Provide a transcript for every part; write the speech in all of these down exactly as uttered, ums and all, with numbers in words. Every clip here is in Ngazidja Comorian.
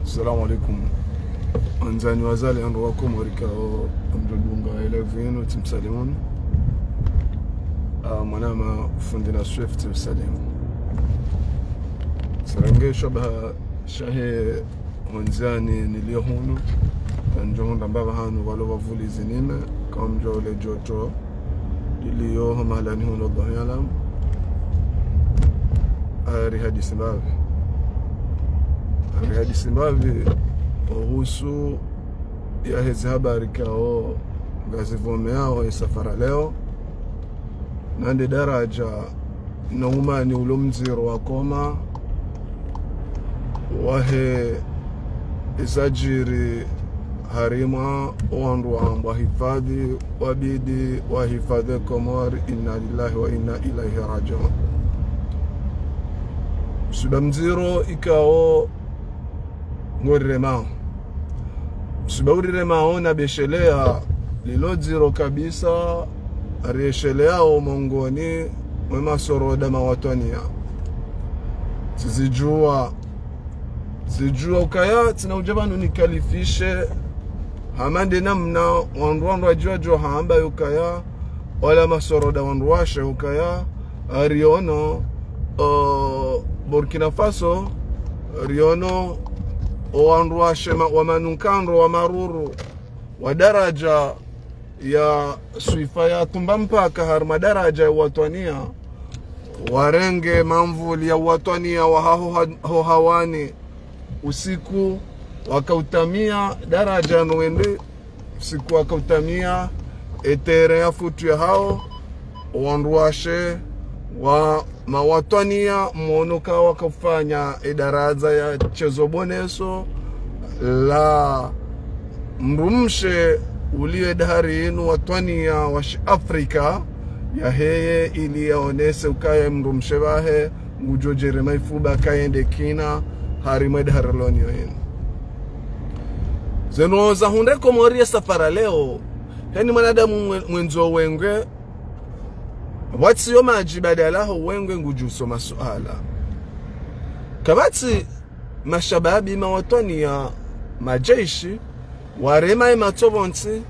Assalamu alaikum. Wandzani wazalendo wa Komori ikao mdjodunga e live yinu, tsimsalimuni. Ah, mwanama fundi na Swift, tsimsalimu. Tsi renge shabaha shahe wandzani nilio hunu. Ndjo hundra mbapvi hanu walo wavuli zinime, kamdjo le joto lilio ho mahalani hunu, Allahu yaalam. Ari hadisi mbapvi. Ari hadisi mbapvi uhusu yahe zi habari ikao ngazivomeao e safara leo. Na nde daraja na umani ulo mdziro wakoma wahe izadjiri harimwa owandru wambwa hifadhwi, wabidi wahifadhwi Komori, inna lillahi wa inna ilaihi rajiun. Msiba mdziro ikao ngoriremao. Msiba uriremao na beshelea lilo dziro kabisa, ariesheleao mongoni mwe masoroda mawatwaniya. Tsizidjua, tsizidjua ukaya, tsina udja pvanu nikalifishe, hama nde namna wandru wandru wadjua djo hamba yukaya, wala masoroda wandru washe ukaya, ariono, o, Burkina Faso, riono, o wandru washe ma-, wa manunkandro, wa maruru, wa daraja ya swifa ya tumba mpaka harimwa daraja ya watwaniya, warenge mamvuli ya watwaniya wa haho ha-, ho hawani, usiku wakautamia daraja no wende, usiku wakautamia etere ya futu ya hao, wandru washe wa mawatwaniya mono ka wakaufanya edaraja ya chezo boneso la mdrumshe uliye dahari inu watwaniya wa shi Afrika yaheye ili yaonese ukaya mdrumshe wahe ngudjo djere maifuba kayende kina harimwa edahari loniyo inu. Zeno zahundre Komori ye safara leo, heni mwanadamu mwe-, mwendzo wengwe, pvwatsi yo madji badala ho wengwe ngudjuso masuala. Kapvatsi mashababi mawatwaniya majeshi, warema ematso pvontsi,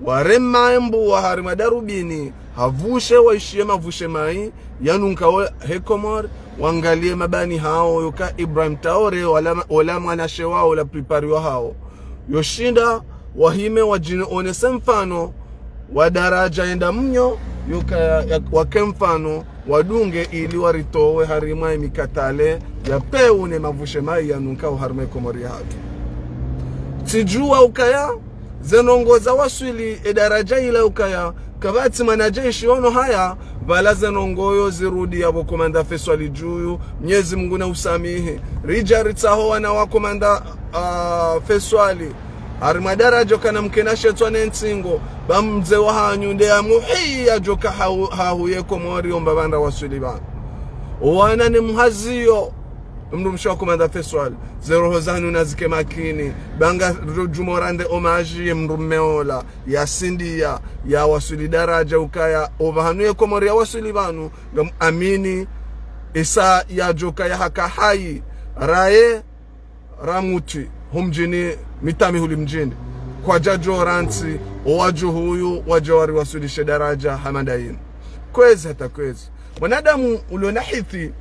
warema embuwa harimwa darubini, hapvushe waishiye mapvushe mayi, yanunkao he Komori, wangaliye mabani hao, yoka Ibrahim Traoré, wala, wala mwanashe wao, la pripariwa hao. Yoshinda, wahime, wadjini onese mfano, wa daraja yenda mnyo, yoka ya, ya, wake mfano, wadunge ili waritowe harimwa emikatale ya pewu ne mapvushe mayi yanunkao harimwa Komori yahatru. Tsidjua ukaya, zendrongo zawaswili edaraja ila ukaya, kapvatsi mwanajeshi ono haya, pvala zendrongo yo zirudi yapvo komanda Feswali djuyu, Mnyezi Mungu na usamihi. Ridja ritsaho wana wa komanda, ah, Feswali. Harimwa daraja kana mkena shetwa ne ntsingo, ba mze wahanyu nde ya muhiya djoka hahu-, hahuye Komori omba pvandra waswili pvanu. Owana ne muhaziyo, mdrumshe wa komanda Feswali, zeroho zanyu nazike makini, ba nga ro-, djumo rande hommage ye mdrume ola, yasindiya, yawaswili daraja ukaya, opvahanu ye Komori yawaswili pvanu, ngamwamini, isa yadjoka yahaka hayi, raye, ramutwi, ho mdjini Mitsamihuli mdjini. Kwadjadjo rantsi, owadjo huyu, wadjo wariwaswilishe daraja hama nda yinu. Kwezi hata kwezi. Mwanadamu uliona hisi,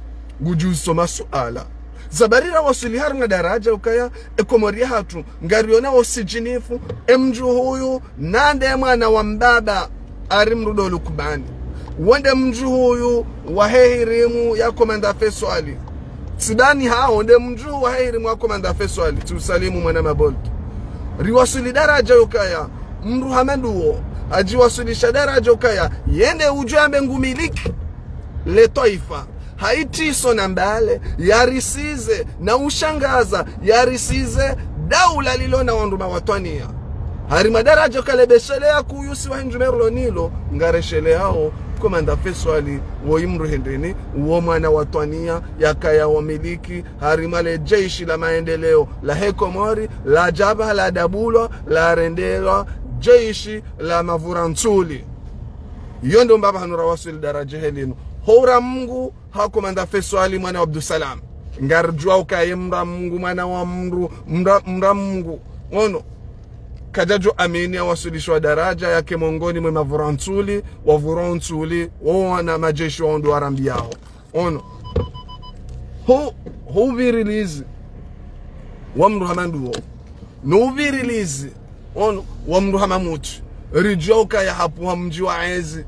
ngudjuso masuala. Za bari rawaswili harimwa daraja ukaya, e Komori yahatru, ngariona osijinifu, emdju huyu, nande mwana wa mbaba, ari mrudo lukubani. Wende mdju huyu wahe hirimu ya komanda Feswali. Tsidani hao nde mdju wahe hirimu ya komanda Feswali. Tsiusalimu mwana mabolt. Riwaswili daraja yokaya, mdru hama nduwo, hadjiwaswilisha daraja yokaya, yende udjo yambe ngumiliki le twaifa. Haitiso na mbale, yarisize, na ushangaza, yarisize, daula lilo na wandru mawatwaniya. Harimwa daraja kale beshelea kuyusi wa hindru merlo nilo, ngareshelea hao, komanda Feswali, wo imdru hindrini, wo mwana watwaniya, yakaya wamiliki, harimwa le jeshi la maendeleo, la he Komori, la djaba, la dabulwa, la rendelwa, jeshi la mavura ntsuli. Iyo ndo mbapvi hanu rawaswili daraja helinu. Hora Mungu, ha komanda Feswali mwana wa Abdusalam. Ngaridjuwa ukaya ye mdru wa Mungu, mwana wa mdru, mdru, mdru wa Mungu. Ono. Kadjadjo amini yawaswilishiwa daraja yake mongoni mwe mavura ntsuli, wavura ntsuli, wo wana madjeshi wa ondo warambiyao. Ono. Ho, ho uvirilizi wa mdru hama nduwo. No uvirilizi, ono, wa mdru hama Mutwi. Ridjuwa ukaya hapvuha mdji wa ezi,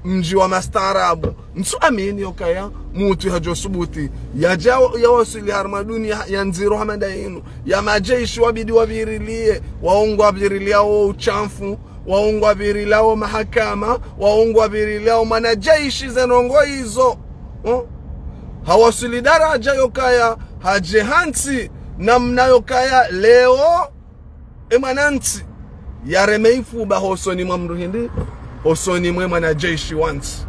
mdji wa mastaarabu. Ntsu amini yokaya Mutwi hadjo subuti yadja yawaswili harumwa dunia ya ndziro hama nda inu. Ya madjeshi wabidi wavirilie, wao ngwaviriliyao ushamfu, wao ngwaviriliyao mahakama, wao ngwaviriliyao mwanadjeshi ze ndrongoo izo. Oh? Hawaswili daraja yokaya hadje hantsi namna yokaya leo, e mwanantsi yareme ifuba hosoni mwa mdru hindri, hosoni mwe mwanadjeshi wa ntsi.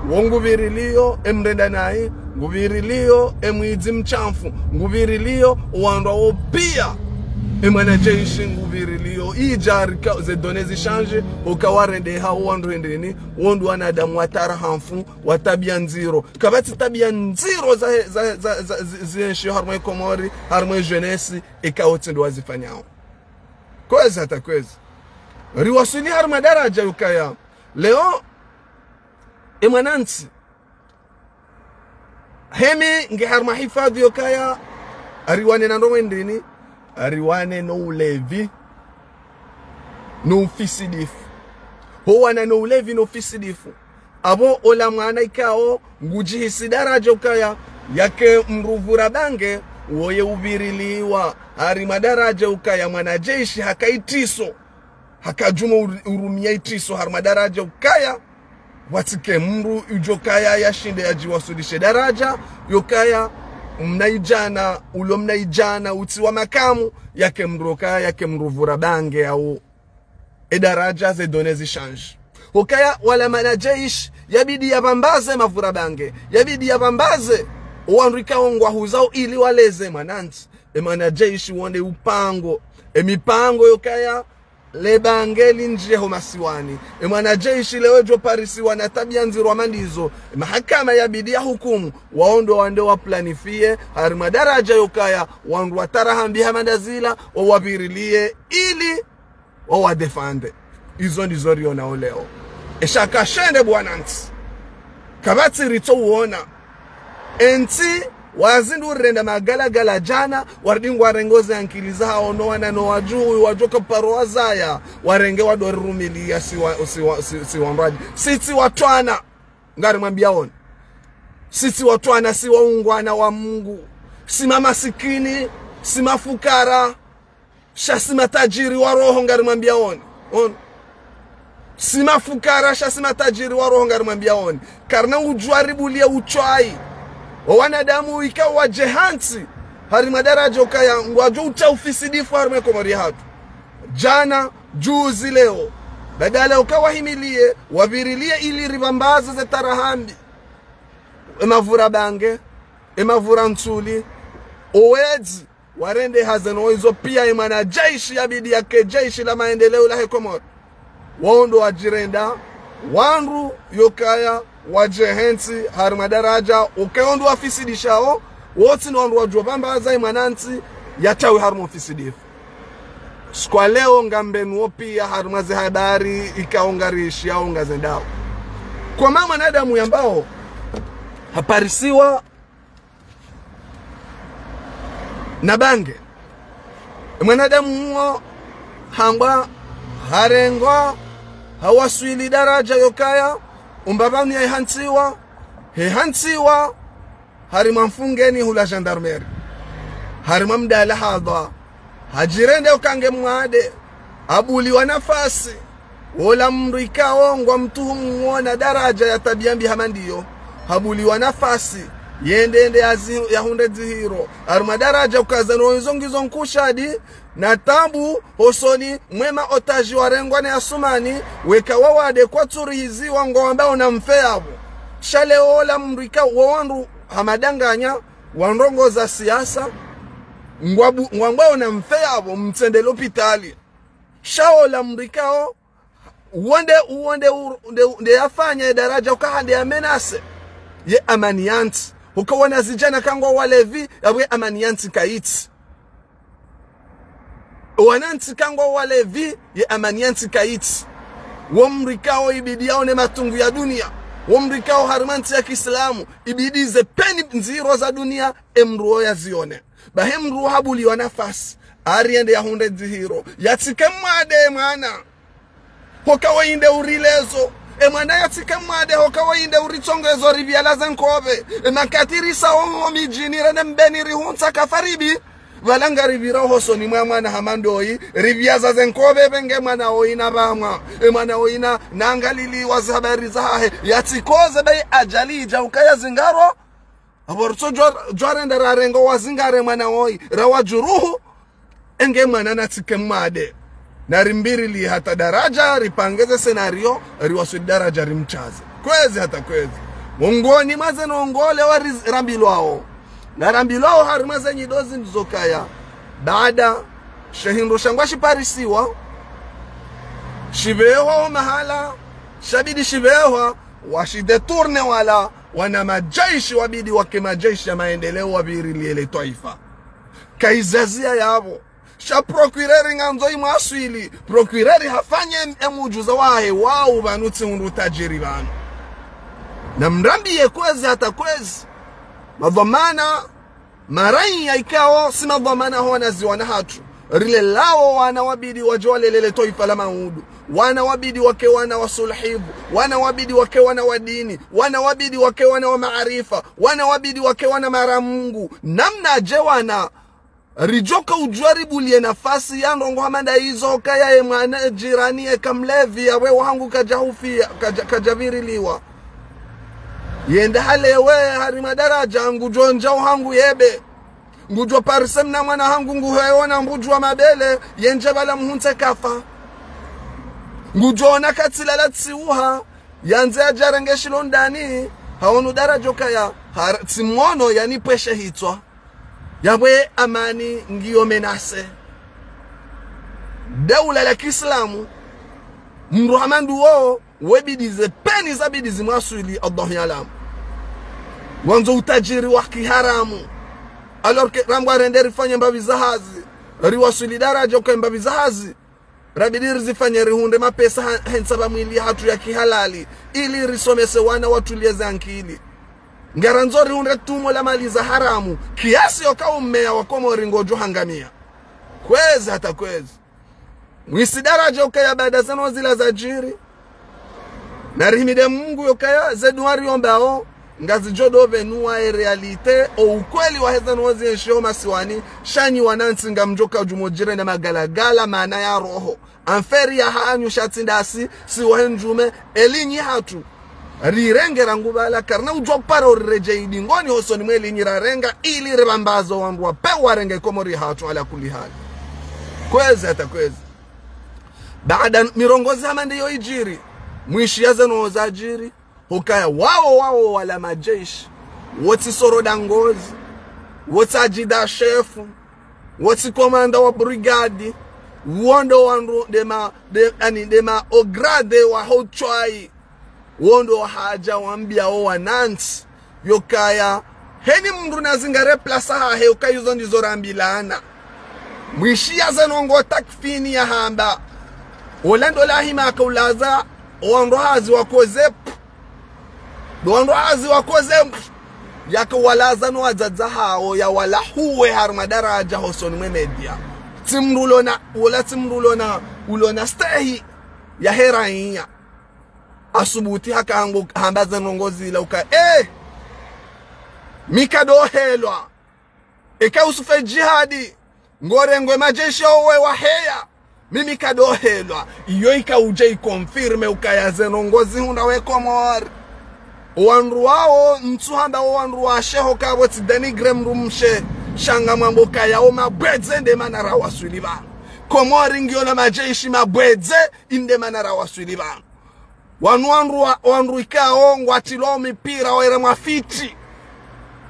Wo nguviriliyo e mrenda nayi, nguviriliyo e mwidzi mshamfu, nguviriliyo wandru wo piya. E mwanadjeshi nguviriliyo idja rika ze données zishandje, uka warendeha wo wandru hindrini, wo ndo wanadamu wa tarahamfu, wa tabiya ndziro. Kapvatsi tabiya ndziro za, za, za, za, zi-, zienshi harumwa Komori, harumwa jeunesse, eka wo tsi ndo wazifanyao. Kwezi hata kwezi. Riwaswili harumwa daraja yokaya leo, e mwanantsi, hemi nge harumwa hifadhwi yokaya, ariwane na ndrongoo hindrini, ariwane no ulevi, no ufisidifu. Ho wana no ulevi no ufisidifu. Apvo ola mwana ikao ngudjihisi daraja ukaya yake mdru vura bange, woye uviriliwa harumwa daraja ukaya mwanadjeshi haka itriso. Haka djuma ur-, urumia itriso harumwa daraja ukaya watsike mdru udjo kaya yashinde yadjiwaswilishe daraja yokaya mnaidjana, ulo mnaidjana utsi wa makamu, yake mdru okaya, yake mdru vura bange yao. E daraja ze données zishandje. Hokaya wala mwanadjeshi yabidi yapvambaze mavura bange, yabidi yapvambaze o wandru ikao ngwahuzao ili waleze mwanantsi. E mwanadjeshi wo nde upango, e mipango yokaya le bange lindjie ho masiwani. E mwanadjeshi leo djo parisiwa na tabiya ndziro hama ndizo, e mahakama yabidi yahukumu, wao ndo wande wa planifier harumwa daraja yokaya wandru wa tarahambi hama nda zila, wawavirilie ili wawadéfendre. Izo ndizo rionao leo. E sha kashende bwana ntsi. Kapvatsi ritso uona. E ntsi wazindru urenda magalagala djana, warudi ngwarenge ze ankili zahao no wana no wadjuhu, wadjoka paro wazaya, warenge wado rirumiliya si wa, si wa, si, si wandru wadji. Si tsi watwana. Ngarimwambiyaoni. Si tsi watwana, si waungwana wa Mungu. Si mamasikini, si mafukara. Sha si matajiri wa roho ngarimwambiyaoni. Ono. Si mafukara, sha si matajiri wa roho ngarimwambiyaoni. Karina udjwaribulia utswayi. O wanadamu ikao wadje hantsi harumwa daraja ukaya ngwadjo utsa ufisidifu harumwa Komori yahatru. Djana, djuzi, leo. Badala uka wahimilie, wavirilie ili ripvambaze ze tarahambi. E mavura bange, e mavura ntsuli, o wedzi, warendeha ze ndrongoo izo piya. E mwanadjeshi yabidi yake jeshi la maendeleo lahe Komori. Wao ndo wadjirenda wandru yokaya wadje hentsi harumwa daraja, ukaya wo ndo wafisidishao, wo tsi ndo wandru wadjo pvambaza e mwanantsi yatawi harumwa ufisidifu. Siku wa leo ngambenuo piya harumwa ze habari ikao ngariishiyao ngazendao. Kwa ma mwanadamu yambao haparisiwa na bange. Mwanadamu uwo hambwa harengwa, hawaswili daraja yokaya umbapvanu yahantsiwa, hehantsiwa harumwa Mfungeni hula gendarmerie. Harumwa mdala hadhwa. Hadjirende uka nge mwade. Habuliwa nafasi. Wola mdru ikao ngwamtuhumu wo na daraja ya tabiya mbi hama ndiyo. Habuliwa nafasi. Yende ende yazi-, yahundre dzihiro. Harumwa daraja ukaza no izo ngizo nkushadi. Na tabu, hosoni mwe ma otages warengwa ne Asumani, weka wawade kwatsurihiziwa ngwawambao na mfe yapvo. Sha leo ola mdru ikao wo wandru hamadanganya, wa ndrongoo za siasa, ngwabu-, ngwambao na mfe yapvo, mtsende lopitali. Sha ola mdru ikao, uwo nde, uwo nde, u-, nde, nde yafanya ye daraja uka hande ya menacer ye amani ya ntsi. Huka wanazidjana kangwa walevi, yapvo ye amani ya ntsi kayitsi. Wanantsi kangwa walevi, ye amani ya ntsi kayitsi. Wo mdru ikao ibidi yaone matungu ya dunia. Wo mdru ikao harumwa ntsi ya kiislamu, ibidi ze peni ndziro za dunia, e mdru wo yazione. Bahi mdru habuliwa nafasi, ari yende yahundre dzihiro. Yatsike mwade mwana. Hoka weyinde urilezo. E mwana yatsike mwade, hoka weyinde uritsongezo ripviala ze nkopve. E makati risa oho midjini rene mbeni rihuntsa kafa ripvi. Pvala ngaripvira hosoni mwa mwana hama ndoyi, ripviaza ze nkopve pvenge mwana woyi na pvamwa. E mwana woyi na, nangaliliwa ze habari zahahe. Yatsikoze bayi ajali idja ukaya zingaro. Apvo ritso djwa-, djwarenda rarengo wazingare mwana woyi, rawajuruhu, enge mwana natsike mwade. Narimbirili hata daraja, ripangeze scénario, riwaswili daraja rimtsaze. Kwezi hata kwezi. Mongoni mwa ze ndrongoo lewa riz-, rambilwao. Ngarambilwao harumwa ze nyidozi ndizokaya. Baada, she hindru shangwa shiparisiwa, shipvehwa mahala, shabidi shipvehwa, washidétourné wala, wana majeshi wabidi wake majeshi ya maendeleo wapvirilie le twaifa. Kayizazia yapvo. Sha procureur ngandzo imwaswili. Procureur hafanye em-, emudjuza wahe wau pvanu tsi hundru tajiri pvanu. Na mrambiye kwezi hata kwezi. Madhwamana, maraiya ikao, si madhwamana ho wana ziwana hatru. Rilelao wana wabidi wadje walelele twaifa la maudu. Wana wabidi wake wana wa sulhivu. Wana wabidi wake wana wa dini. Wana wabidi wake wana wa maarifa. Wana wabidi wake wana mara Mungu. Namnadje wana ridjoka udjwa ribulie nafasi ya ndrongoo hama nda izo kaya ye mwana jirani yeka mlevi yawe wahangu kadjahufia, kadja-, kadjaviriliwa. Yende halewe harumwa daraja ngudjo ndja wahangu yebe. Ngudjo parise mna mwana hangu nguheona mbudju wa mabele, yendje pvala muhuntse kafa. Ngudjo ona katsilala tsiuha, yandze yadjarenge shilo ndani, haonu daraja kaya, har-, tsimwono yanipvweshe hitswa. Yapvo amani ngiyo menacé. Daula la kiislamu, mdru hama nduwo, webidi ze peni zabidi zimwaswili, Allahu yaalam. Wandzo utajiri wa kiharamu. Alors que rambwa rende rifanye mbapvi za hazi. Riwaswili daraja uka mbapvi za hazi. Rabidi rizifanye rihundre mapesa ha-, hentsa pva mwili hatru ya kihalali. Ili risomese wana watulie ze ankili. Ngarandzo rihundre tumo la mali za haramu. Kiasi yoka umeya wa Komori ngodjo hangamia. Kwezi hata kwezi. Mwisi daraja ukaya baada zano zila zadjiri. Na rihimide Mungu yokaya ze dua riombao, ngazidjo dopvenua e réalité, o ukweli wa heza no zienshio masiwani, sha nyi wanantsi ngamdjoka djumodjire na magalagala, maana ya roho. Affaire ya hanyu sha tsi ndasi, si wahe ndjume, eli nyi hatru. Rirenge rangu pvala, karina udjwa para uriredjei idingoni hosoni mwe eli nyi rarenga, ili ribambazo wandru wa pewa renge Komori hatru ala kulli hali. Kwezi hata kwezi. Baada mirongozi hama ndiyo idjiri, mwishiya zano zadjiri, hukaya wao, wao wala majeshi, wotsi soroda ngozi, wotsi adjudant chef, wotsi commandant wa brigade, wondo wandru ndema, nde, ani, ndema haut gradé wa hotshwai, wondo hadja wambia wo wanantsi, yokaya, heni mdru nazingare place hahe, yokaya izo ndizo rambilana. Mwishiya zano ngo takfini yahamba. Ola ndo lahima yaka ulaza, owandru hazi wakoze, ndo wandru hazi wakoze, yaka walaza no wadzadze hawo, yawalahuwe harumwa daraja hosoni mwe média. Tsi mdru ulona, ula tsi mdru ulona, ulona stehi ya heraiya. Asubuti haka hangu hamba ze ndrongoo zila uka, eh! Mi kadohelwa. Eka Yusufa Djihadi, ngorengwe majeshi owe waheya. Mimi kadohelwa. Iyo ika udje iconfirme ukaya ze ndrongoo zihundra we Komori. Owandru wawo, ntsu hamba owandru washe hoka pvo tsi dénigrer mdru mshe. Sha ngamwambo kaya o mabwedze nde mana rawaswili pvanu. Komori ngiyo na majeshi mabwedze, inde mana rawaswili pvanu. Wanu wandru wa, wandru ikao ngwatilwao mipira waire mwa fiti.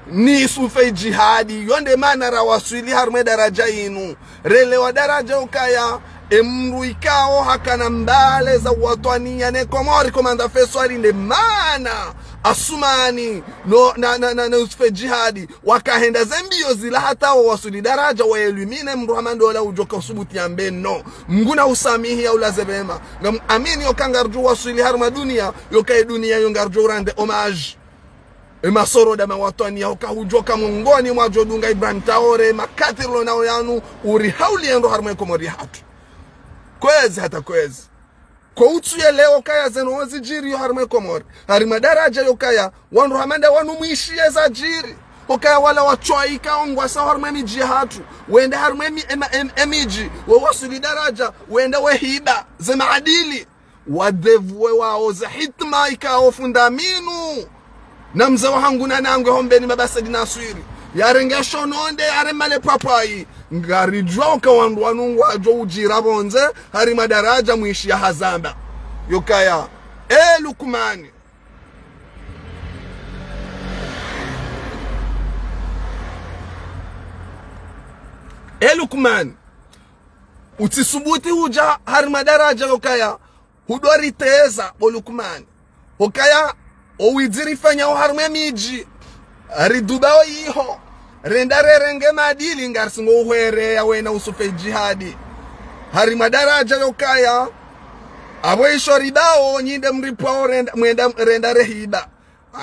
Ni Yusufa Djihadi, yo nde mana rawaswili harumwe daraja inu. Relewa daraja ukaya, e mdru ikao hakana mbale za watwaniya ne Komori, Komanda Feswali nde mana Asumani, no, na, na, na, na Yusufe Jihadi, wakahenda ze mbiyo zila hata wawaswili daraja wa éliminer mndru hama ndola udjoka usubuti yambe no. Mngu na usamihi ya ulaze bema. Ngam amini yoka ngardjo waswili harumwa dunia, yoka ye dunia yo ngardjo urande hommage. E masoro da mawatwani ya uka hudjoka mongoni mwadjo dunga Ibrahim Traoré, makatiri lo nao yanu, uri hauli yendo harumwa Komori hatru. Kwezi hata kwezi. Ko utsu ye leo kaya zeno zidjiri yo harumwa Komori. Harumwa daraja yo kaya, wandru hama nda wanu mwishiye zadjiri. Okaya wala watswaika ongwasa harumwa midji hatru. Wenda harumwa emi-, ema-, em-, emidji. Wawaswili daraja. Wenda wehiba. Ze maadili. Wadevuwe wawo ze hitma ikao fundi Aminu. Na mze wahangu na nangwe hombeni mabasedi naswiri. Yarenge shononde, yare male papayi. Ngaridjuwa uka wandru wanu ngwadjo udjira pvondze, harumwa daraja mwishiya hazamba. Yokaya. E Lukmani. E Lukmani. Utsisubuti udja harumwa daraja yokaya. Hudo riteza bo Lukmani. Hokaya, owidzi rifanya oharumwa emidji. Riduba oyiho. Renda rerenge maadili ngarisingo uhwereya wena Yusufe Jihadi. Harumwa daraja yokaya. Apvo isho ribao nyinde mripvao renda, mwenda, renda rehiba.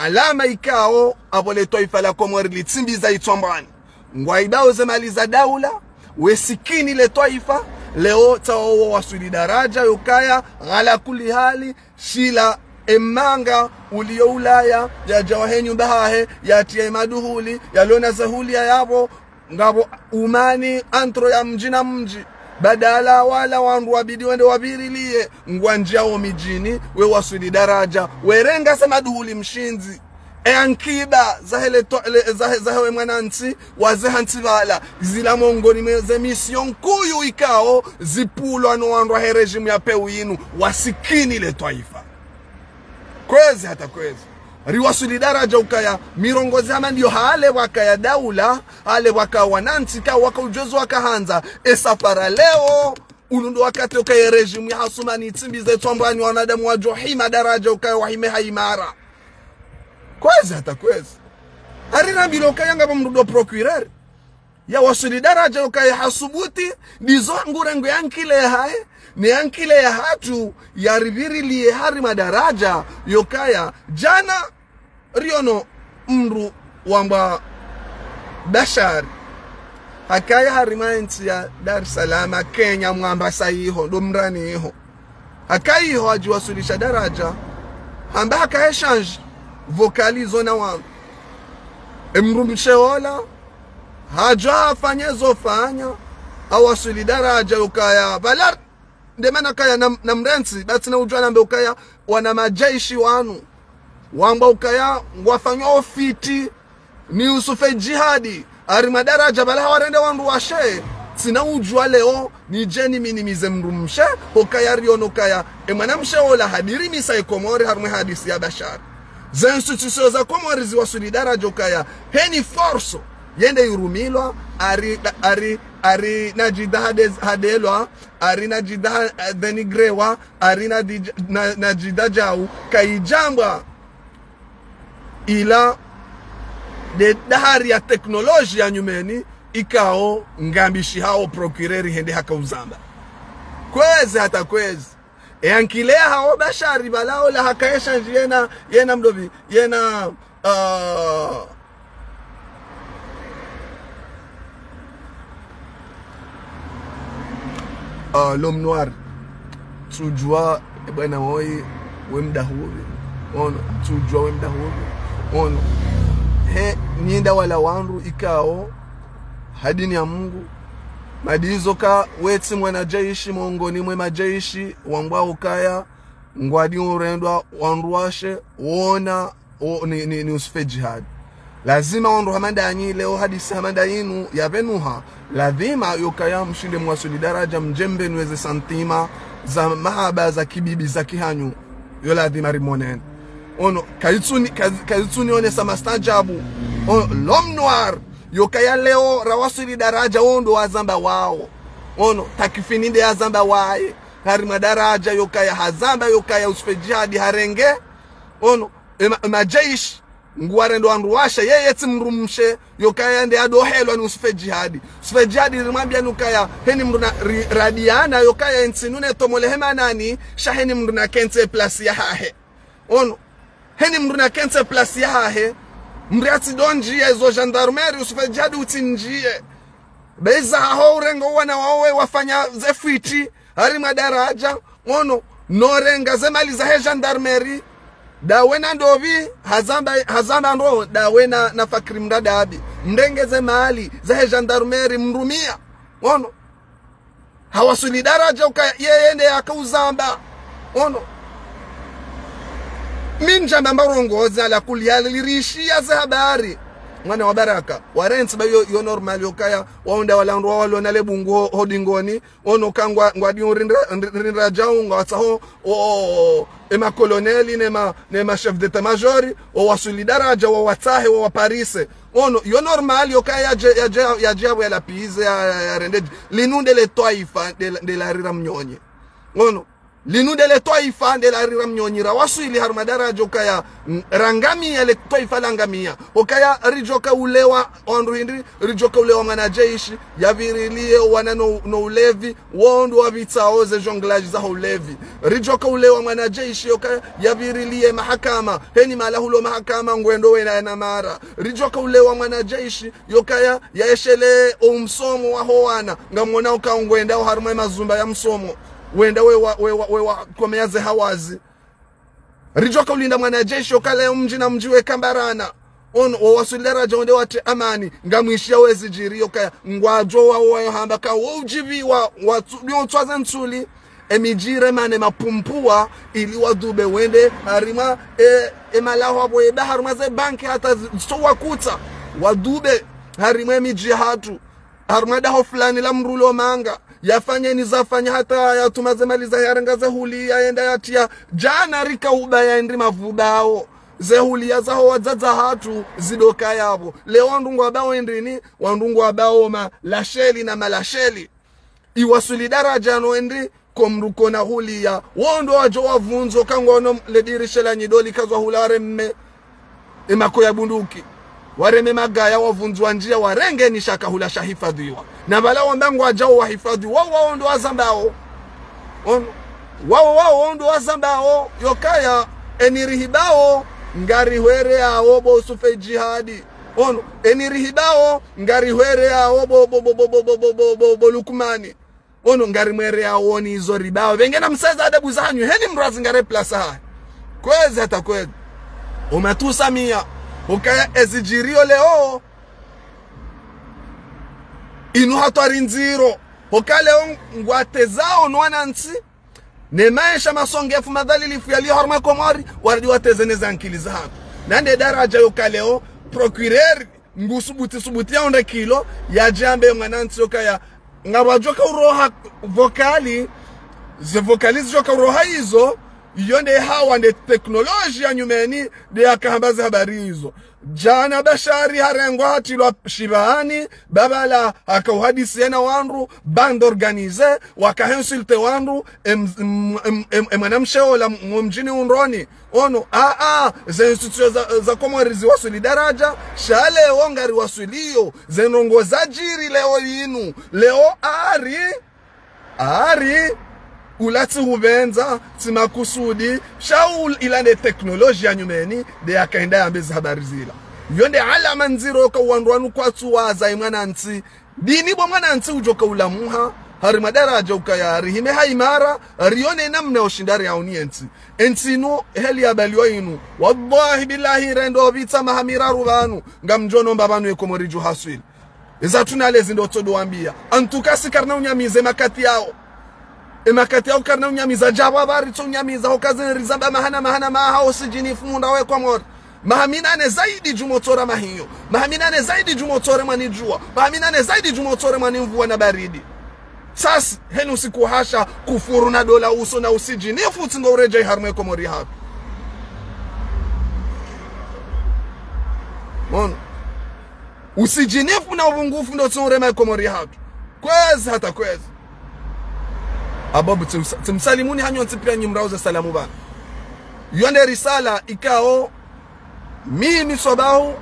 Alama ikao, apvo le twaifa la Komori litsimbiza itswambwani. Ngwaibao ze mali za daula, wesikini le twaifa, leo tsawo wawaswili daraja yokaya, ala kuli hali, shila emanga uliyo Ulaya, yadja wahe nyumba hahe, yatriya emaduhuli, yalona ze huliya yapvo, ngapvo umani antro ya mdji na mdji. Badala wala wandru wabidi wende wapviriliye, ngwandjiyawo midjini, wewaswili daraja, werenga ze maduhuli mshindzi. E ankiba, zahe le to-, le, zahe, zahe we mwanantsi, waze hantsi pvala, zila mongoni mwe ze mission nkuu ikao, zipvulwa no wandru wahe régime ya pewu yinu, wasikini le twaifa. Kwezi hata kwezi. Riwaswili daraja ukaya, mirongozi hama ndiyo hale pvwakaya daula, hale pvwaka wanantsi ka waka udjuzi wakahandza, e safara leo, unu ndo wakati ukaya régime ya Hasumani itsimbize itswambwani wanadamu wadjo hima daraja ukaya wahime ha imara. Kwezi hata kwezi. Hari rambilo ukaya ngapvo mndru ndo procureur. Yawaswili daraja yokaya hasubuti, ndizo ngurengwe ankili yahahe, ne ankili yahatru, yaripviriliye harumwa daraja, yokaya, djana, riono mndru wambwa Bashar. Hakaya harumwa entsi ya Dar es Salaam, Kenya, Mombasa iho, ndo mrani iho. Hakaya iho hadjiwaswilisha daraja, hamba haka échange vocal izo na wandru. Emdrumshe ola, hadja hafanya zo fanya, hawaswili daraja yokaya, pvala, nde mana kaya na, na mrentsi, ba tsina udjuwa nambe ukaya, wana madjeshi wanu. Wamba ukaya, ngwafanywa ofiti, ni Yusufe Jihadi, harumwa daraja, pvala hawarende wandru washe, tsina udjuwa leo, nidje ni minimize mdrumshe, hokaya riono kaya, e mwanamshe ola hadirimisa e Komori harumwa e hadisi ya Bashar. Ze institution za Komori ziwaswili daraja ukaya, heni force, yende irumilwa, hari, hari, hari Najida hade-, hadelwa, hari Najida ha-, dénigrewa, hari Nadi-, na, Najida djau, kayidjambwa, ila nde dahari ya teknoloji ya nyumeni, ikao ngambishihao procureur hende haka uzamba. Kwezi hata kwezi. E ankili yahawo Bashar pvala ola haka échange yena, yena mdopvi, yena, ah, ah, l'homme noir. Tsudjuwa, e bwana woyi, we mdahupvi. Ono, tsudjuwa we mdahupvi. Ono. He, ninda wala wandru ikao, ha dini ya Mungu. Madizo ka, wetsi mwana jeshi, mongoni mwe majeshi, wambwa ukaya, ngwadi urendwa, wandru washe, wona, o, ni, ni, ni Yusufe Jihadi. Lazima wandru hama ndanyi leo hadisi hama ndayinu yapvenuha. Lazima yokaya mshinde mwaswili daraja mdjembe nweze santima za mahaba za kibibi za kihanyu. Yo lazima rimoneni. Ono, kayitsuni, kay-, kayitsuni onesa mastajabu. Ono, l'homme noir. Yokaya leo rawaswili daraja ondo wazamba wawo. Ono, takifini nde yazamba waye. Harumwa daraja yokaya hazamba yokaya Yusufe Jihadi harenge. Ono, ema, ema jeshi, nguwarendo wandru washe, yeye tsi mdrumshe, yokaya nde adohelwa ni Usufe Jihadi. Usufe Jihadi rimwambia nukaya, heni mdru na, ri, radiana, yokaya entsi inu ne tomole hema nani, sha heni mdru na kentsi place yahahe. Ono. Heni mdru na kentsi place yahahe. Mdru atsi donji ya izo gendarmerie, Usufe Jihadi utsi ndjie. Beza haho urengo wana wawe wafanya ze fwiti, harimwa daraja, ono, norenga ze mali zahe gendarmerie, dawe na ndopvi, hazamba, hazamba ndo, dawe na, na Fakri mdadabi. Mrenge ze mali zahe gendarmerie mrumia, ono. Hawaswili daraja uka yeye nde yakauzamba, ono. Mi ndjamba mbarongozi ala kuli hali lirishia ze habari. Mwana wa baraka, warentsi ba yo, yo normal yokaya, waonda wala ndru wawalona le bungu ho, ho dingoni, ono ka ngwa, ngwadi rindra, rindra jau, ngwatsaho, o, o, o, ema colonel, nema, nema chef d'état-major, o waswili daraja, wa watsahe, wa waparise. Ono, yo normal, yokaya yaje, yaje, yaje, ya, ya lapize, ya, ya, ya rendeji. Linu nde le twaifa, nde, nde la rira mnyonyi. Ono. Linu nde le twaifa nde la rira mnyonyi ra waswili harumwa daraja ukaya, mm, rangamia le twaifa langamia. Ukaya ridjoka ulewa wandru hindri, ridjoka ulewa mwana jeshi, yavirilie wana no, no ulevi, wondru wavitsao ze jonglage zaho ulevi. Ridjoka ulewa mwana jeshi, ukaya yavirilie mahakama, heni mala hulo mahakama, ngwendo wena yana mara. Ridjoka ulewa mwana jeshi, yokaya, yaeshele o msomo waho wana, ngamwona uka ngwendao harumwa emazumba ya msomo. Wenda we wa, we wa, we wa, komea ze hawazi. Ridjoka ulinda mwana jeshi, yoka leo mdji na mdji we kambarana. Ono, wo waswili daraja wonde watre amani, ngamwishia wezi jiri yokaya, ngwadjo wa, wa, yo hamba ka, wo ujivi wa, wa, tsu, yo tswaze ntsuli, emidji remane mapumpuwa, ili wadube wende, harimwa, e, e malaho abo eba, harimwa ze banki hata zi, so wakutsa, wadube, harimwa emidji hatru. Harumwa daho fulani la mdru lo manga. Yafanye ni zafanya hata yatuma ze mali za yarenga ze huli yaenda yatia. Jana rika uba ya ndri mavubao. Ze huli ya zaho wadzadze hatru zidoka yabo. Leo wandru ngwabao ndrini, wandru ngwabao ma lasheli na malasheli. Iwaswili daraja no ndri, ko mdru kona hulia, wondro wadjo wavundzo ka ngono le dirisha la nyido likazwa hula wareme emako ya bunduki. Wareme magaya wavundzwa ndzia warenge ni shaka hula shahifadhiwa. Na bala wamba ngwadjao wahifadhiwa, wao ndo wazambao. Ono. Wao, wao ndo wazambao, yokaya, enirihibao, ngarihwere yao bo Usufe Jihadi. Ono, enirihibao, ngarihwere yao bo, bo, bo Lukmani. Ono ngarimwere yaoni izo ribao. Pvenge na mseza adabu zanyu. Heni mdru azingare place hahe. Kwezi hata kwezi. Umatusamia. Ukaya ezidjirio leo. Inu hatwari ndziro. Hoka leo ngwatezao no wanantsi. Ne maesha masongefu madhalilifu yalio harumwa Komori. Waridi wateze ne zankili zahatru. Nande daraja yoka leo. Procureur. Ngusubuti subuti ya onde kilo, yadjambe mwanantsi yokaya, ngapvadjoka uroha vokali, ze vokali zidjoka uroha izo, iyo nde hawa nde teknoloji ya nyumeni, nde yakahamba ze habari izo. Jana Bashari harengwa hatilwa shibani, babala haka uhadisi yena wandru, bande organisée, waka insulté wandru, em, em, em, em, em, mwanamshe ola m-, mdjini Undroni, Ono, a, a, ze institution za, za Komori ziwaswili daraja, sha leo ngariwaswilio, ze ndrongo zadjiri leo yinu, leo ari, ari, ula tsi hupvendza, tsi makusudi, sha ul-, ila nde teknoloji ya nyumeni, nde yakaenda yambe ze habari zila. Iyo nde alama ndziro ka wandru wanu kwatsu waza imwanantsi, Dini bo mwanantsi udjoka ulamuha, harimwa daraja ukaya rihime ha imara, rione namna ushinda riauni entsi. Entsi inu, heli yabaliwa inu. Wallahi billahi rendo pvitsa maha miraru pvanu, ngamdjono mba pvanu ye Komori dju haswili. Eza tuna lezi ndo tsodo wambia. Antuka si karina unyamiza emakati yao. Emakati yao karina unyamiza, djapvo apvari tso unyamiza, hoka zeni rizamba maha na maha na maha, usijinifu munda we Komori. Maha minane zaidi dju motsora mahiyo. Maha minane zaidi dju motsore mwanidjua. Maha minane zaidi dju motsore mwanimvua na baridi. Sasi, henu siku hasha kufuru na dola uso na usijinifu tsi ngo uredjei harumwa ye Komori hatru. Mono. Usijinifu na uvungufu ndo tsi urema ye Komori hatru. Kwezi hata kwezi. Ababu tsimsa-, tsimsalimuni hanyu ntsi pia nyi mrauze salamu pvanu. Iyo nde risala ikao Mimi swabahu,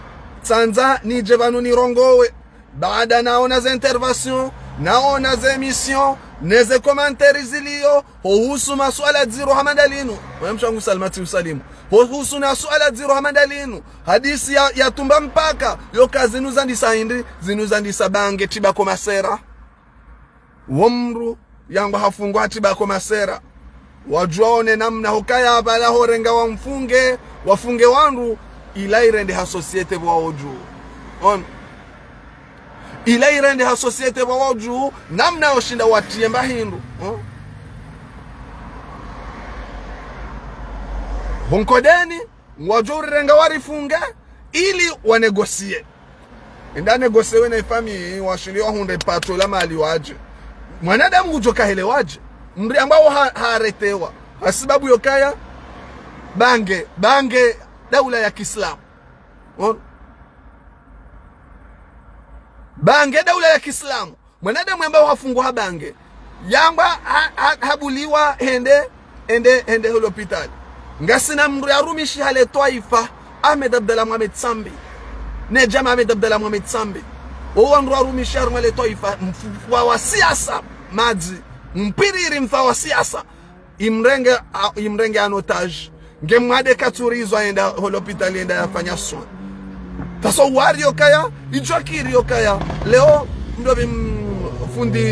tsandza nidje pvanu nirongowe. Baada naona ze intervention, naona ze émission, ne ze commentaires ziliyo, ho uhusu masuala dziro hama ndalinu. Mwana mshangu Salimati usalimu. Ho uhusu na suala dziro hama ndalinu. Hadisi ya, ya tumba mpaka, yoka zinu zandisa hindri, zinu zandisa bange tibako masera. Wo mndru yangwa hafungwa tibako masera. Wadjuwa one namna hukaya pvala horenga wamfunge, wafunge wandru, ila irende ha société pvwa wodju. On. Ila irende ha société pvwa wodju, namna yoshinda watiye mba hindru. On. Honkodeni, ngwadjo urirenga warifunge, ili wanégocier. Enda négocier we na ifamiyi, washiliye wahundre pato la mali wadje. Mwanadamu ngudjo kahele wadje. Mndru yamba wo ha, ha arrêtéwa. Hasibabu yokaya, bange, bange, daula ya kiislamu. On. Bange, daula ya kiislamu. Mwanadamu yamba wo hafungwa ha bange. Yamba ha, ha, habuliwa hende, hende, hende ho lopitali. Ngasina mndru yarumishi hale twaifa, Ahmed Abdallah Mohamed Sambi. Ne djama Ahmed Abdallah Mohamed Sambi. Wo wandru warumishi harumwa le twaifa, mfa wa siasa, madzi, mpiriri mfa wa siasa. Imrenge, a, imrenge en otage. Nge mwade katsurizwa yenda ho lopitali yenda yafanya soin. Tasawari yokaya, idjwakiri yokaya. Leo, mdru bi m-, fundi,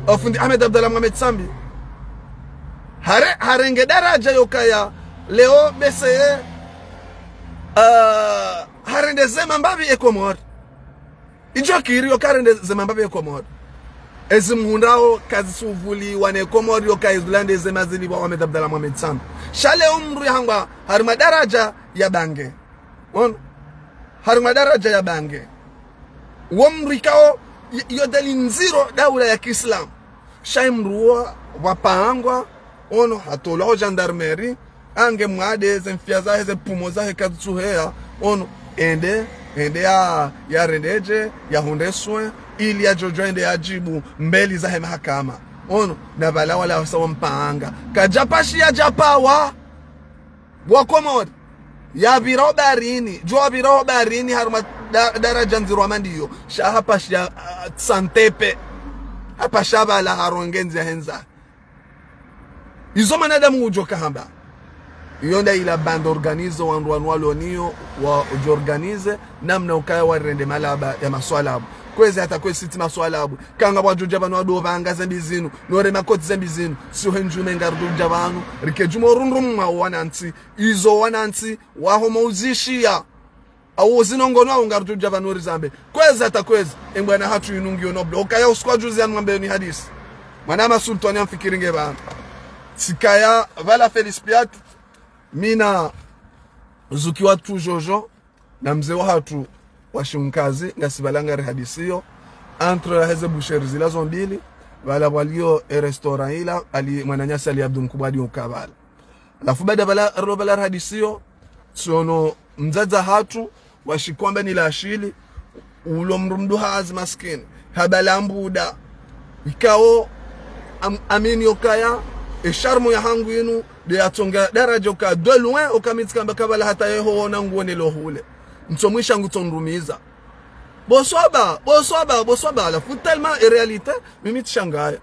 eh, fundi Ahmed Abdallah Mohamed Sambi. Hare, harenge daraja yokaya. Leo, beseye, eh, harende zema mbapvi e Komori. Idjwakiri yoka harende zema mbapvi e Komori. Ezi mhundrao kazisuvuliwa ne Komori yoka izulande zema zilipvwa Ahmed Abdallah Mohamed Sambi. Sha leo mndru yahangwa harumwa daraja ya bange. Ono. Harumwa daraja ya bange. Wo mndru ikao y-, yo deli ndziro daula ya kiislamu. Sha imndru wo wapangwa, ono, hatolwa ho gendarmerie, ange mwade, ze mfia zahe, ze pumo zahe, kazitsuheya, ono, ende, ende ya, ya rendedje, ya hundre soin, ili ya djodjo ende ya djibu, mbeli zahe mahakama. Ono, na pvala wala wasa wampanga. Kadjapashiya djapawa, wa Komori. Ya pvira ho baharini, djo pvira ho baharini, harumwa da-, daraja ndziro hama ndiyo. Sha hapashiya, ah, santepe. Hapashiya pvala haronge ndziya hendza. Izo mwanadamu udjo kahamba. Iyo nda ila bande organisée wandru wanu walo niyo wa udjo organisé namna ukaya warende malaba ya maswala abu. Kwezi hata kwezi siti maswala abu. Kanga wadjo dja pvanu wado pvanga zembi zinu. Nore makoti zembi zinu. Siyo he ndjume ngarudjo dja pvanu. Rike djumo rundru mwa wanantsi. Izo wanantsi. Waho mauzishiya. Awu zinongono awu ngarudjo dja pvanu rizambe. Kwezi hata kwezi. Embwana hatru inu ngiyo noble. Okaya usiku wa juzi yanu mwambe ni hadisi. Mwana ma sultani yamfikiri nge pvanu. Tsikaya pvala Félix Pyat. Mina zuki watru Jojo. Na mze wahatru wa Shinkazi. Ngasi pvala ngari hadisiyo. Entre heze boucherie zila zo mbili. Pvala pvwaliyo e restaurant ila. Ali mwananyasi Ali Abdu Mkubwa adi uka pvala. Halafu baada pvala, rilo pvala rihadisiyo, tsiono mdzadze hatru, washikwamba ni la ashili, ulo mdru mdru hazi maskini, hapvala mbuda, ikao, am-, amini yokaya, e charme ya hangu inu, nde yatsonga daraja oka de loin, oka mi tsikamba kapvala hata yeho ona nguone lo hule. Ntsomwisha ngutsonrumiza. Bo swaba, bo swaba, bo swaba, halafu tellement e réalité, mimi tsishangaya.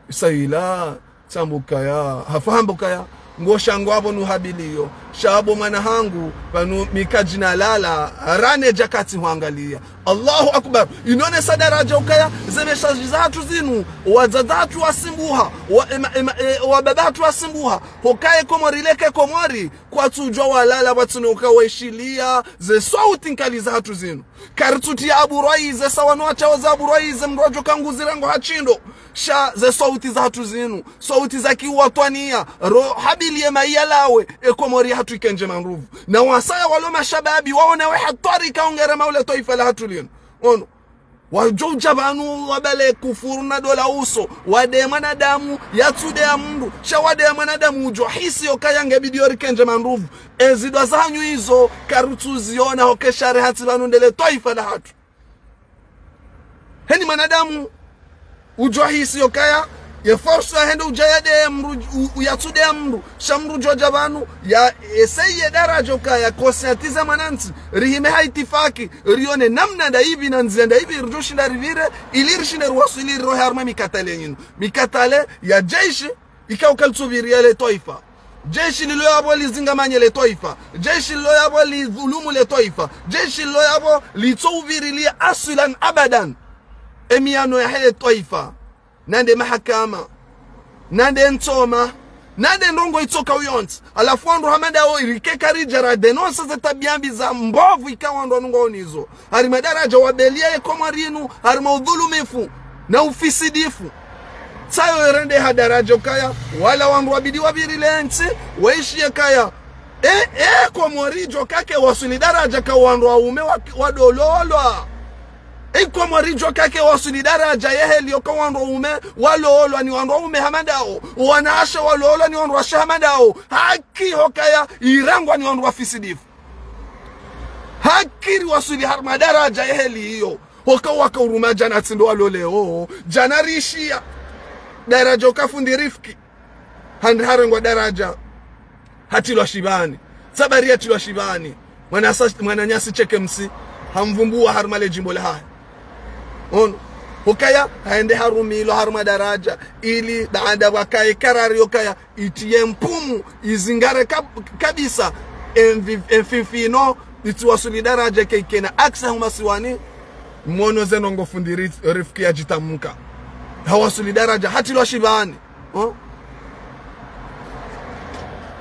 Isa ila, tsambu kaya, hafahambu kaya, ngo shangu abo nuhabiliyo, sha abo mwana hangu, pvanu mi kadjina lala, rane djakati hwangaliya. Allahu Akbar. Inonesa daraja ukaya, ze message zahatru zinu, wadzadze hatru wasimbuha, wa, ema, ema, e, wababa hatru wasimbuha, hokaye Komori leke Komori, kwatsudjwa walala, pvatsina uka waishiliya, ze sauti nkali zahatru zinu. Karitsutiya aburwayi ze sawa no watshawo za aburwayi ze mdru wadjo kanguzi rangu ha shindo. Sha ze sauti zahatru zinu. Sauti za kiwatwaniya. Ro habiliye mayi yalawe. E Komori hatru ikendje manruvu. Na wasaya walo mashababi waone we hatwari kaongera maule twaifa lahatru linu. Ono. Wadjo udja pvanu wapvale kufuru na dola uso. Wade mwanadamu yatsude ya mdru. Sha wade ya mwanadamu udjo hisi yokaya nge bidi yo rikendje manruvu. Ezi dwa zahanyu izo, karutsuziona hoke shari hatsi pvanu ndele twaifa lahatru. Heni mwanadamu, udjo hisi yokaya, Ye force yahende udja yadeye mdru, u-, u-, yatsude ya mdru, sha mdru djodja pvanu, ya, ese ye daraja ukaya conscientiser mwanantsi, rihime ha itifaki, rione namna ndayipvi na ndzia ndayipvi ridjoshinda ripvire, ili rishinde riwaswili rirohe harumwa mikatale yinu. Mikatale ya jeshi, ikao kalitsupviriya le twaifa. Jeshi lilo yapvo lizingamanye le twaifa. Jeshi lilo yapvo lidhulumu le twaifa. Jeshi lilo yapvo litsoupvirilia aswilan abadan emiyano yahe le twaifa. Nande mahakama, nande ntsoma, nande ndrongoo itsoka uyontsi. Halafu wandru hama ndawo irikeka ridja ra dénoncer ze tabiya mbi za mbovu ikao wandru wanu ngwaonizo. Harimwa daraja wabeliya ye Komori inu, harimwa udhulumifu na ufisidifu. Tsayo irende ha daraja ukaya, wala wandru wabidi wapvirile ntsi, waishiye kaya. E, e, Komori djo kake waswili daraja ka wandru waume wa, wadololwa. E, Komori djo kake waswili daraja yeheli yoka wandru waume walolwa ni wandru waume hama ndawo. Wanawashe walolwa ni wandru washe hama ndawo. Haki hokaya irangwa ni wandru wafisidifu. Haki riwaswili harimwa daraja yeheli iyo. Hoka waka uruma djana tsindo walole o. Djana rishiya. Daraja uka fundi Rifki. Handi harengwa daraja. Hatilwa shibani. Sabari hatilwa shibani. Mwana sa-, mwananyasi Cheke Msi. Hamvumbuwa harumwa le djimbo lahahe. Ono. Hokaya, haende harumilwa harumwa daraja. Ili baada wakaye karari yokaya. Itiye mpumu, izingare kab-, kabisa, emfi-, emfifino, itsiwaswili daraja ke ikena accès huma siwani, mwono ze ndrongoo fundi Ri-, Rifki yadjitamuka. Hawaswili daraja, hatilwa shibani. Ho?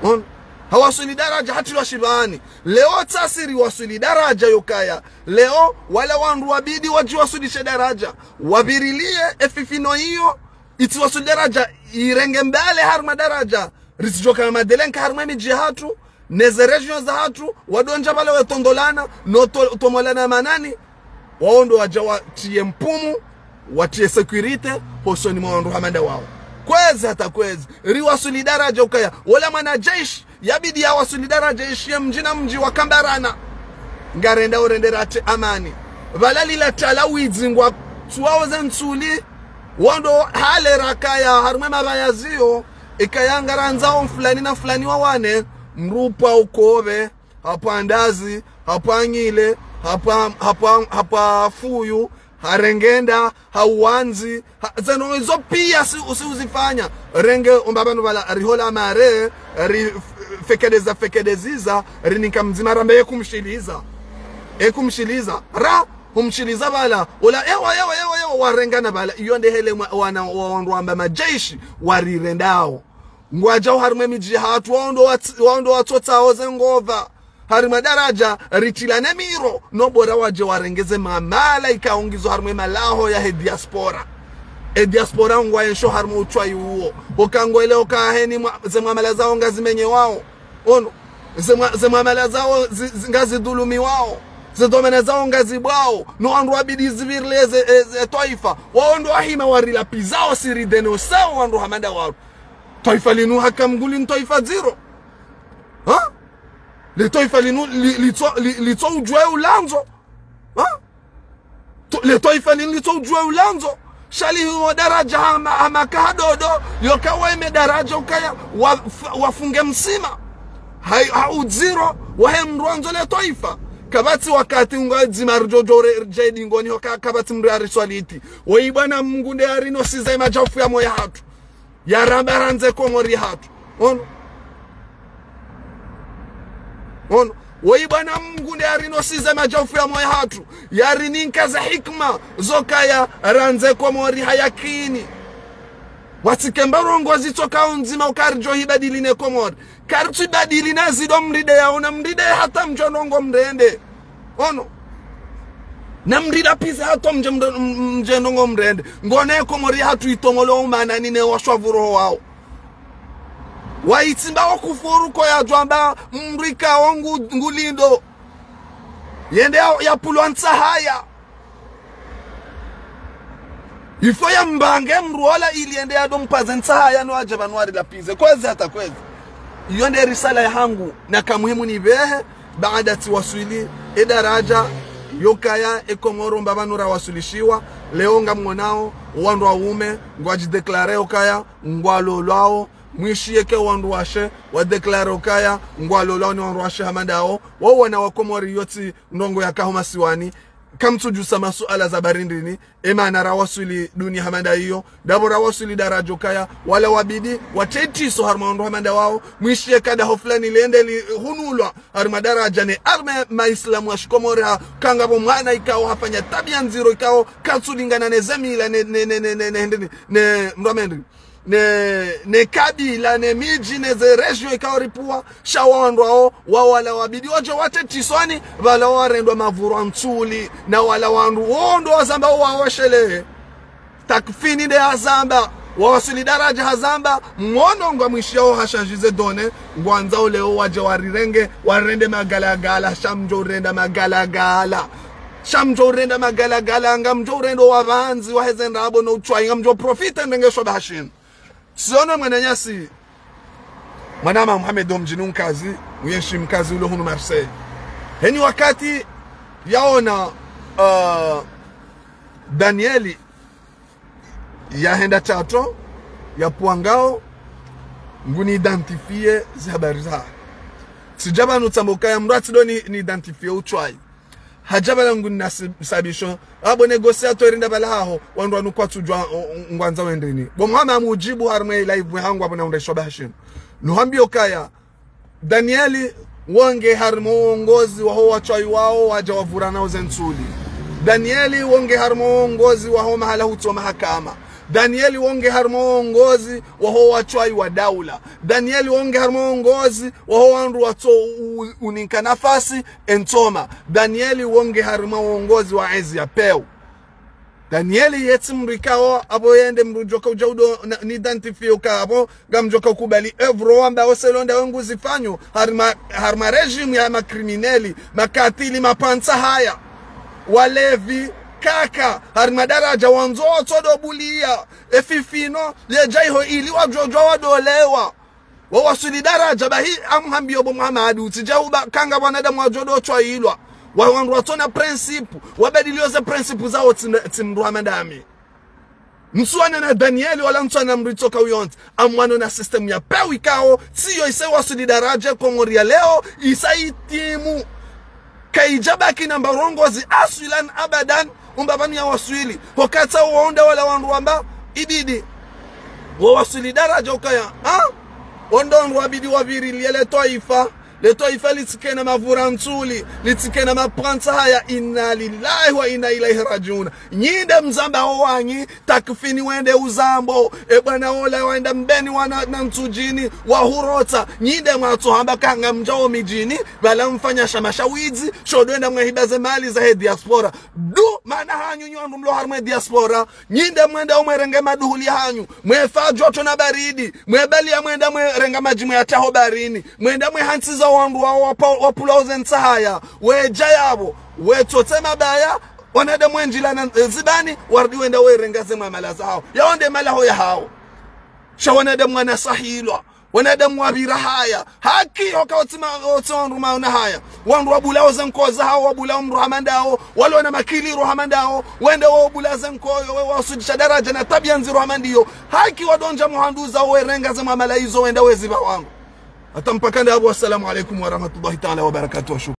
Ho? Hawaswili daraja, hatilwa shibani. Leo tsasi riwaswili daraja yokaya. Leo, wala wandru wabidi wadjiwaswilishe daraja. Wapvirilie, efifino iyo, itsiwaswili daraja, irenge mbale harumwa daraja. Ritsidjoka madélinquants harumwa emidji yahatru, neze région zahatru, wadondja pvala wetondolana, no to-, tomolana manani, waondo wadja watiye mpumu, watiye sécurité, hosoni mwa wandru hama ndawo. Kwezi hata kwezi, riwaswili daraja ukaya, wola mwanajeshi, yabidi yawaswili daraja ishiye mdji na mdji wakambarana. Ngarenda urende rate amani. Pvala lila tala widzi ngwatsuwao ze ntsuli. Wandru hale rakaya harumwa emapvaya ziyo. Ikaya ngarandzao mfulani na mfulani wawane. Mdru pvwa ukobe. Hapvwa ndazi. Hapvwa nyile. Hapvwa, hapvwa, hapvwa fuyu. Harenge nda, hauwandzi, ha, zeno izo piya si, si uzifanya. Renge, umba pvanu pvala, rihola mare, ri f-, fekedeza, fekedeziza, rininka mdzima rambe ye kumshiliza. E kumshiliza. Ra, humshiliza pvala. Ula, ewa, ewa, ewa, ewa, warengana pvala. Iyo nde hele mwa, wana, wa, wandru wamba majeshi, warirendao. Ngwadjao harumwa emidji yahatru, waondo watsi-, waondo watsotsao ze ngova. Harumwa daraja, ritilane miro, no bora wadje warengeze mamala ikao ngizo harumwa emalaho yahe diaspora. E diaspora ngwaensho harumwa utswayi uwo. Oka ngwele oka heni mwa-, ze mwamala zawo ngazimenyewao. Ono. Ze mwa-, ze mwamala zawo zi-, zi-, ngazidhulumiwao. Ze dhwamana zawo ngazibwao. No wandru wabidi zipvirile ze, e, ze twaifa. Waondo wahima warilapvizao si ridénonceo wandru hama ndawo. Twaifa linu haka mguli ni twaifa ziro. Ha? Le twaifa linu li-, litso-, li-, litsoudjuwa ulandzo. Ha? To-, le twaifa linu litsoudjuwa ulandzo. Shali huwo daraja hama, hama kahadodo, yoka waime daraja ukaya, wa-, f-, wafunge msima. Hai, ha udziro, wahe mdru andzo le twaifa. Kapvatsi wakati unga dzima ridjodjo re-, ridje dingoni hoka, kapvatsi mdru ariswaliti. Woyi bwana Mngu nde arinosiza emadjafu ya moyo hatru. Yaramba randze Komori hatru. Ono. Ono. Woyi bwana Mngu nde arinosiza emadjafu ya moyo hatru. Yarininka ze hikima zokaya randze Komori ha yakini. Watsikemba ndrongoo zitsoka undzima uka ridjo hibadili ne Komori. Karitsu ibadili na zido mride yaona mride hata mdjo ndrongoo mrende. Ono. Na mrilapvize hata mdje mdo-, m-, mdje ndrongoo mrende. Ngone Komori hatru itomolo umanani ne washwa vuroho wao. Waitsimba wakufuru ko yadjwamba mdru ikao ngu-, ngulindo. Yende ya, yapvulwa ntsahaya. Ifo yambange mdru ola ili yende yadompvaze ntsahaya no adje pvanu arilapvize. Kwezi hata kwezi. Iyo nde risala yahangu. Na ka muhimu nipvehe, baada tsiwaswili, e daraja, Yokaya e Komoro mbapvanu rawaswilishiwa, leo ngamwonao wandru waume ngwadjidéclaré yokaya ngwalolwao, mwishiye ke wandru washe wadéclaré yokaya ngwalolwao ni wandru washe hama ndawo. Wawo wana wa Komori yotsi ndrongoo yakaho masiwani. Kamtsudjusa masuala za barindini, e mana rawaswili dunia hama nda iyo, ndapvo rawaswili daradja yokaya wala wabidi watretiso harumwa wandru hama ndawawo, mwishiye ka daho fulani lende lihunulwa harumwa daradja ne arme maislamu wa shikomori ha, kangapvo mwana ikao hafanya tabia ndziro ikao katsulingana ne zemila ne, ne, ne, ne, ne, ne, ne, ne, mndru amendi ne, ne kabila, ne midji, ne ze région ikao ripvua, sha wandru wawo, wa wala wabidi wadje watretiswani, pvala warendwa mavurwa ntsuli, na wala wandru wo ndo wazamba wawashelee. Takfini nde hazamba, wawaswili daradja hazamba, mwono ngwamwishiyao hashandjize données, ngwandzao leo wadje warirenge, warende magalagala, sha mdjo urenda magalagala. Sha mdjo urenda magalagala, ngamdjo urenda wapvandzi, waheze ndrabo no utswayi, ngamdjo profité ndenge shoba hashinu. Siono mwananyasi, mwanama Mohamed wo mdjini Unkazi, uyenshi Mkazi ulo hunu Marseille. Heni wakati yaona, uh, Danieli yahenda Tsatso, yapvwangao, nguni identifié zi habari za. Tsidja pvanu tsamba ukaya mdru atsi ndo ni, ni identifié utswayi. Hadja pvala nguni na si-, sabisho. Apvo négociateur nda pvala haho, wandru wanu kwatsudjuwa, o, o, ngwandzao wendeni. Bo mwana mudjibu harumwa e live hangu apvo na undra ishoba hashinu. Nuhambiyo kaya, Danieli wo nge harumwa uongozi waho watswayi wawo wadja wavurana uze ntsuli. Danieli wo nge harumwa uongozi waho mahala hutso mahakama. Danieli wo nge harumwa uongozi waho watswayi wa daula. Danieli wo nge harumwa uongozi waho wandru watso u-, u-, uninka nafasi entsoma. Danieli wo nge harumwa uongozi wa ezi ya pewu. Danieli yetsi mdru ikao, apvo yende mdru djoka udja udo na, ni identifié uka apvo, ngamdjoka ukubali œuvre wamba oselonda wengu zifanyo, harumwa, harumwa régime ya makrimineli, makatili, mapvantsa haya, walevi, kaka, harumwa daradja wandzo tsodo bulia, efifino, yedja iho ili wadjodjuwa wadolewa. Wawaswili daradja bahi amhambiyo bo Muhammad, utsidja uba kanga wanadamu wadjodo tswayilwa. Wa wandru watsona principe, wabadiliyo ze principe zawo tsi, tsi mdru hama ndami. Ntsuwana na Danieli wala ntsuwana mdru itsoka uyontsi. Amwano na système ya pewu ikao, tsiyo ise waswili daradja Komori ya leo, isa itimu. Kaidjabaki namba urongozi aswilan abadan, umba pvanu ya waswili. Hokatsa uonda wala wandru wamba, ibidi. Wawaswili daradja ukaya, ha? Ondo wandru wabidi wapvirilie le twaifa. Le twaifa litsikena mavura ntsuli, litsikena mapvantsa haya, inna lillahi wa inna ilaihi rajiuna. Nyi nde mzamba owanyi, takfini wende uzambo, e bwana ola wenda mbeni wana na ntsudjini, wahurotsa, nyi nde mwatsohamba kanga mdjao midjini, pvala mfanya shama sha widzi, shodwenda mwehiba ze mali zahe diaspora. Du, mana hanyu nyi wandru mlo harumwa e diaspora, nyi nde mwenda omwerenge maduhuli hanyu, mwefa djoto na baridi, mwebaliya mwenda mwerenga madji mweyatraho barini, mwenda mwehantsiza wandru wa, wa, wapvula uze ntsahaya, wedja yapvo, wetsotse mabaya, wanadamu wendjila na, e, zibani, warudi wenda werenga ze mwamala zahawo. Yawo nde malaho yahawo. Sha wanadamu wanasahilwa. Wanadamu wapvira haya. Haki hoka otsima, otsi wandru maona haya. Wandru wabula oze nkoza hawo, wabula omdru hama ndawo, walona makiliro hama ndawo, wende wabula ze nkoyo, we wasudisha daradja na tabiya ndziro hama ndiyo. Haki wadondja muhanduza werenga ze mwamala izo wenda weziba wangu. Hata mpaka nda apvo, assalamu alaikum wa rahmatullahi ta'ala wa barakatuh.